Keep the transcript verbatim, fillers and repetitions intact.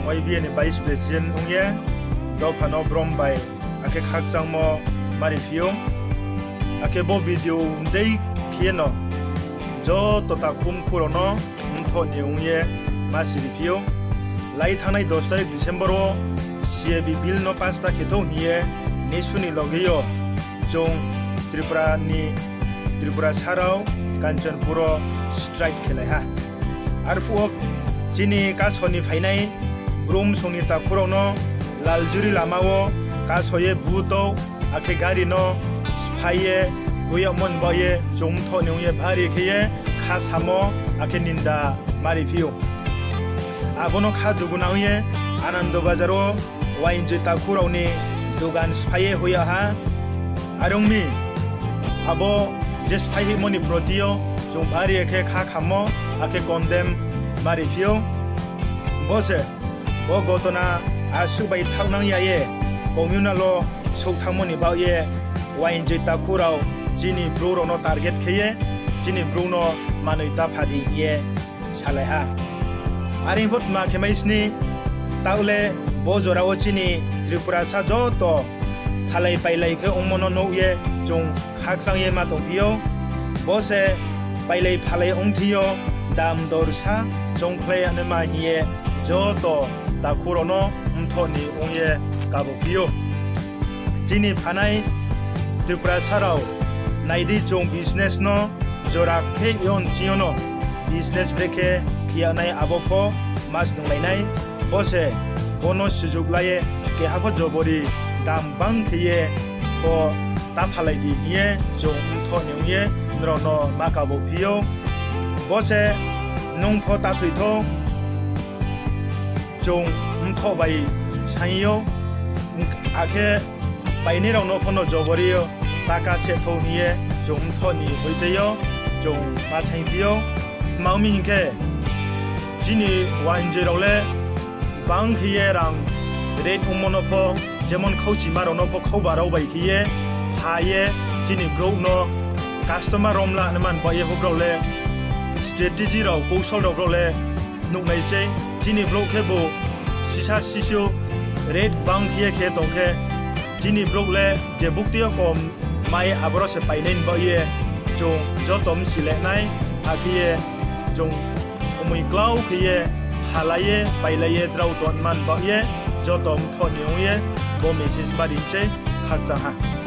Y B A ni Vice President ong ye dopha no brom bai akhe khakchangmo ma riphi ou. Akhe bo video dei khe ye no joto takhu mkhu rao no mthoh ni ong ye ma si riphi ou. Lai thanngnai dos tarik December wo C A B bill no pass ta khe thou hing ye naisu ni loge yo chung Tripura ni, Tripurasa rao Kanchanpur wo strike khelai ha. Arphuh wo chini kaso ni phainai Bru msong ni takhu rao no Laljuri lama wo kaso ye butouh, akhe gari no sphái ye hoih yagmo ni baoh ye chung mthoh ni ong ye bari khe ye khasamo akhe ninda ma riphi ou. Abo no kha dugu nang ye Anando Bazar wo Y N J takhu rao ni dugan sphái ye hoih yag ha. Are ong mi, abo je sphái hoihmo ni proti yo chung bari khe kha khamo akhe condemn ma riphi ou. Bo se bo gotona asuh bai thaohnang ya ye communal wo souhthangmo ni baoh ye Y N J takhu rao chini brouh rao no target khe ye chini brouh no manoi ta pha di hing ye salai ha. Are pho tma khe mai sni, taoh le bo jora wo chini Tripurasa joto phalai pailai khe ongmo no nuh ye chung khakchang ye ma tongphi ou. Bo se pailai phalai ong thing yo dam dorsa choungkhlai ya naima hing ye joto takhu rao no mthoh ni ong ye kabo phi ou. Chini phanai Tripurasa rao, nai di chung business no jora khe yo nching yo no business brekhe khe ya nai abo pho ma snunglai nai. Bo se bo no sujuk la ye keha pho jobori dam bang khe ye pho ta phalai di hing ye chung mthoh ni ong ye nrao no ma kabo phi ou. Bo se nung pho ta thoi thou, chung mthoh bai saing ou, akhe painai rao no pho no jobori yo ta ka se thou hing ye chung mthoh ni hoite yo chung ma saingphi ou. Tma ong mi hing khe, chini Y N J rao le bang khe ye rang rate ongmo no pho, jemon khauchima rao no pho khauba rao bai khe ye pha ye chini brouh no customer rom la naima ni baoh ye pho brao le strategy rao, kousol rao brao le nuhnai sei. Chini brouh khebu sisa sisu rate bang khe ye khe tong khe, chini brouh le je bukti yo kom mai aboro se painai ni baoh ye chung joto msi le nai, akhe ye chung somoi klau khe ye phalai ye pailai ye drao tongma ni baoh ye joto mthoh ni ong ye bo message ma ri mi sei, khakchang ha.